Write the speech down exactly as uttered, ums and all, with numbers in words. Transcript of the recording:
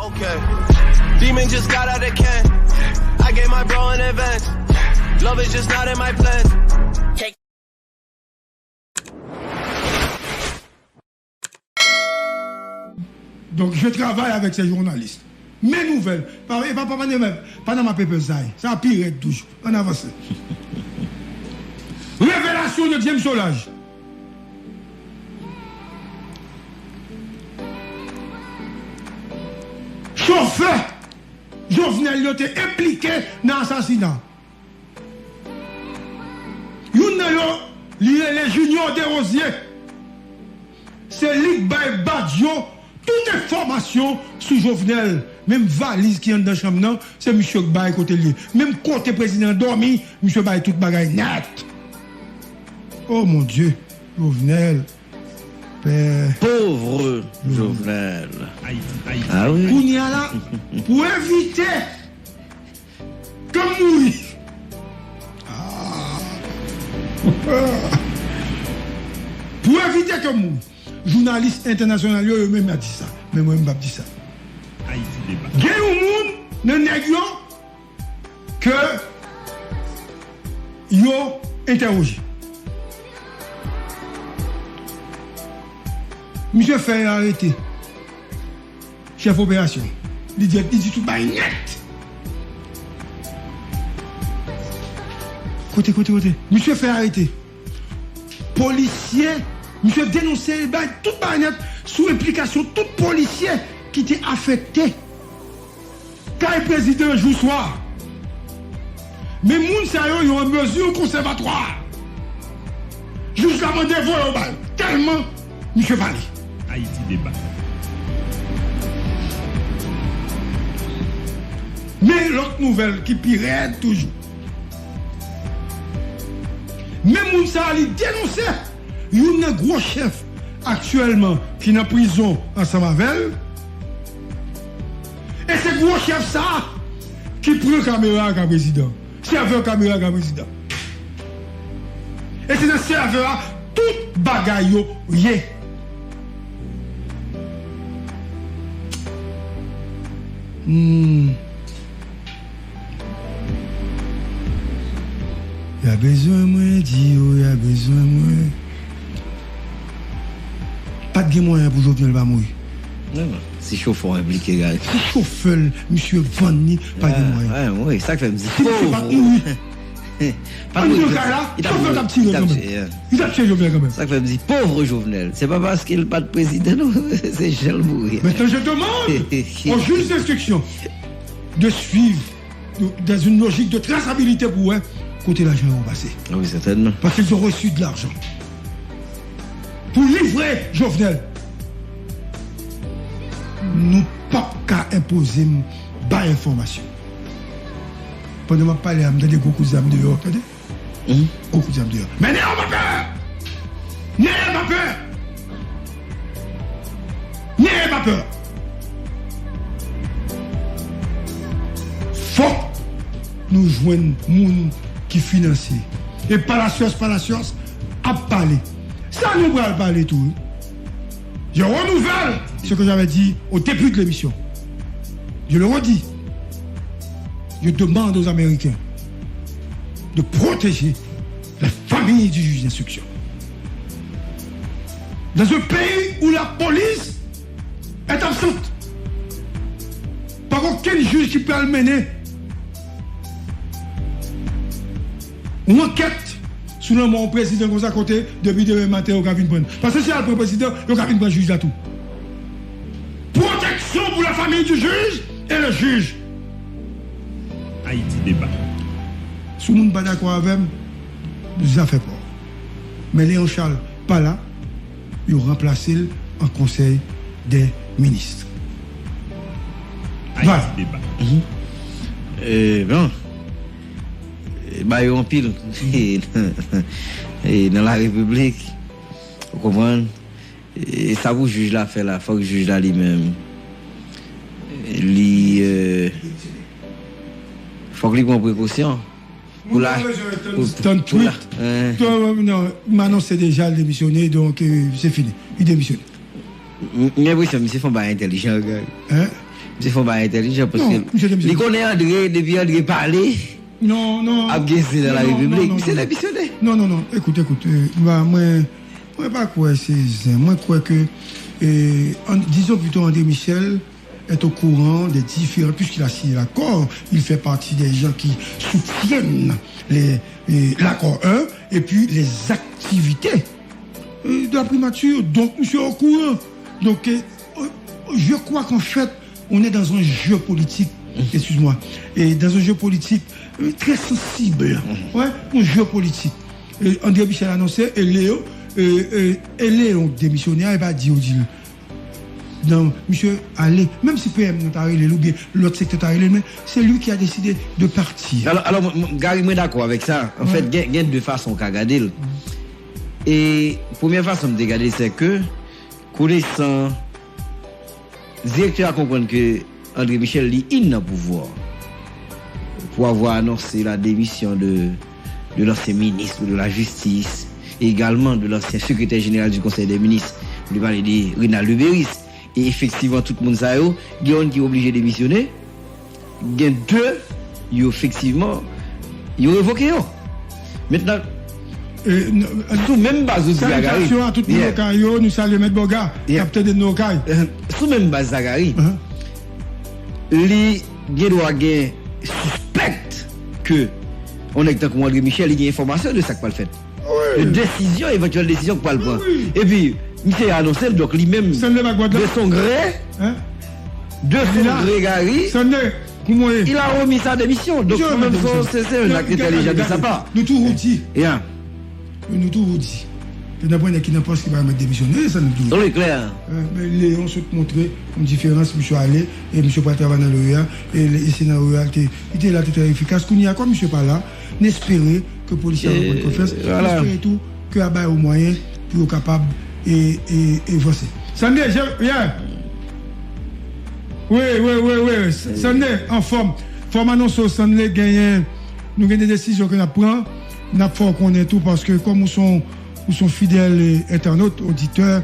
Okay. Demon just got out of can. I gave my bro an advance. Love is just not in my plan. Donc, je travaille avec ces journalistes. Mes nouvelles. Pa, e pa, pa, pa, Panama Papers sa ye. Sa pi rèd toujou. Ann avanse. Revelasyon de James Solages. Chofè Jovenel yo te enplike nan asasina. Youn nan yo, li rele Junior Desrosiers. Se li k bay Badio tout enfòmasyon sou Jovenel. Menm valiz ki anndan chanm nan, se misye k bay kote l ye. Menm kote prezidan an dòmi, misye bay tout bagay nèt. Oh mon Dieu, Jovenel, pè. Pauvre Jovenel. Ah oui. Kounye a la, pou evite ke m mouri. Ah. Pou evite ke m mouri. Jounalis entènasyonal yo, yo menm y ap di sa. Men mwen, m p ap di sa. Gen yon moun nan nèg yo ke yo entèwoje. Misye fè arete chèf operasyon. Li di, li di tout bagay nèt. Kote, kote, kote? Misye fè arete polisye, misye denonse, li bay tout bagay nèt sou enplikasyon tout polisye ki te afekte kay prezidan jou swa. Men moun sa yo, yo an mezi konsèvatwa. Jij la mande voye yo ba l. Tèlman misye pale. Ayiti deba. Men lòt nouvèl ki pi rèd toujou. Men moun sa a, li denonse youn nan gwo chèf aktyèlman ki nan prizon ansanm avè l. E se gwo chèf sa a ki pran kamera a ka prezidan. Sèvè kamera ka prezidan. E se nan sèvè a tout bagay yo ye. Hmm. Ya bezwen mwen, di yo ya bezwen mwen. Pa t gen mwayen pou Jovenel pa mouri. Si chofè w enplike, gade. Si chofè l, misye vann li, pa gen mwayen. Wi, sa k fè m di. Si misye pa t mouri. Anndan kay la, chofè t ap tire kanmenm. Li t ap tiye Jovenel kanmenm. Sa k fè m di, pauvre Jovenel. Se pa paske l pa t prezidan, non. Se jan l mouri. Maintenant, je demande au juge d'instruction de suivre dans une logique de traçabilité pou wè kote lajan yo pase. Ah oui, certainement. Parce qu'ils ont reçu de l'argent pour livrer Jovenel. Nou p ap ka enpoze m bay enfòmasyon. Pandan m ap pale a, m tande gwo kout zam deyò, tande. Gwo kout zam deyò. Men nèg yo pa pè! Nèg yo pa pè! Nèg yo pa pè! Fòk nou jwenn moun ki finanse. E Palacios, Palacios ap pale. Sa nou pral pale tou, wi. Je renouvelle ce que j'avais dit au début de l'émission. Je le redis. Je demande aux Américains de protéger la famille du juge d'instruction. Dans un pays où la police est absente, pa gen okenn jij ki pral mennen yon ankèt sou lanmò yon prezidan konsa kote depi demen maten yo ka vin pran l. Paske si y al pran prezidan, yo ka vin pran jij la tou. Protection pour la famille du juge et le juge. Ayiti deba. Si moun pa dakò avè m, zafè pa w. Men Léon Charles pa la, yo ranplase l an konsèy dè minis. Ayiti deba. Bon. Ba yo anpil nan la repiblik. Ou konprann? E sa pou jij la fè la, fòk jij la li menm li fòk li pran prekosyon pou la. Tann twit. Non, m anonse deja l demisyone, donk se fini. Li demisyone. M gen enpresyon misye fè yon bagay entèlijan. Hein? Misye fè yon bagay entèlijan paske li konnen André, depi André pale, ap gen zen nan la repiblik. Misye demisyone. Non, non, non, ekout, ekout, mwen, mwen pa kwè se zen. Mwen kwè ke, dizon pito André Michel est au courant des différents, puisqu'il a signé l'accord, il fait partie des gens qui soutiennent les, l'accord un, et puis les activités de la primature. Donc, monsieur est au courant. Donc, je crois qu'en fait, on est dans un jeu politique, excuse-moi, et dans un jeu politique très sensible. Ouais, un jeu politique. André Michel anonse, e Léo, e Léo demisyone, e pa di yo di l. Non, misye ale, menm si P M nan ta rele l oubyen lòt sektè ta rele l, men c'est lui qui a décidé de partir. Alò, alò, Gary, mwen dakò avèk sa. Anfèt, gen, gen de fason w ka gade l. E premyè fason m te gade l, se ke, konesan, direktè a konprann ke André Michel, li in nan pouvwa. Pour avoir annoncé la démission de, de l'ancien ministre de la Justice, et également de l'ancien secrétaire général du Conseil des ministres, m te pale de Renald Luberice. E efektivman, tout moun sa yo, gen youn ki oblije demisyone, gen de yo efektivman, yo revoke yo. Mentnan, sou menm baz ou di Zagari. Salitations à tout moun Okay yo, nou salye Mèt Bòga, k ap tande nou Okay. Sou menm baz Zagari, li gen dwa gen sispèk ke yon nèg tankou André Michel, li gen enfòmasyon de sa k pral fèt. De desizyon, evantyèl desizyon k pral pran. Epi, misye anonse l, donk li menm, de son gré, de son gré, Gary, il a remis sa démission. Donk, mwen menm, se, se yon ak entèlijan de sa pa. Nou toujou di. Nou toujou di. Ke nan pwen nèg ki nan pòs ki pa remèt demisyon. E sa nou toujou di. Wi, klè. Men Leon sot montre yon diferans, misye ale, e misye pral travay nan l'OEA, e, e se nan l'OEA li te, li te la, te trè efikas. Kounye a, kòm misye pa la, n espere ke polisye a reprann konfyans. N espere tou ke a ba yo mwayen pou yo kapab e, e, e vanse. Sande, je, yeah. Wi, wi, wi, wi. Sande, anfòm. Fò m anonse w, Sande genyen, nou gen de desizyon ke n ap pran. N ap fè w konnen tou, paske kòm ou se yon, ou se yon fidèl, e, entènot, oditè,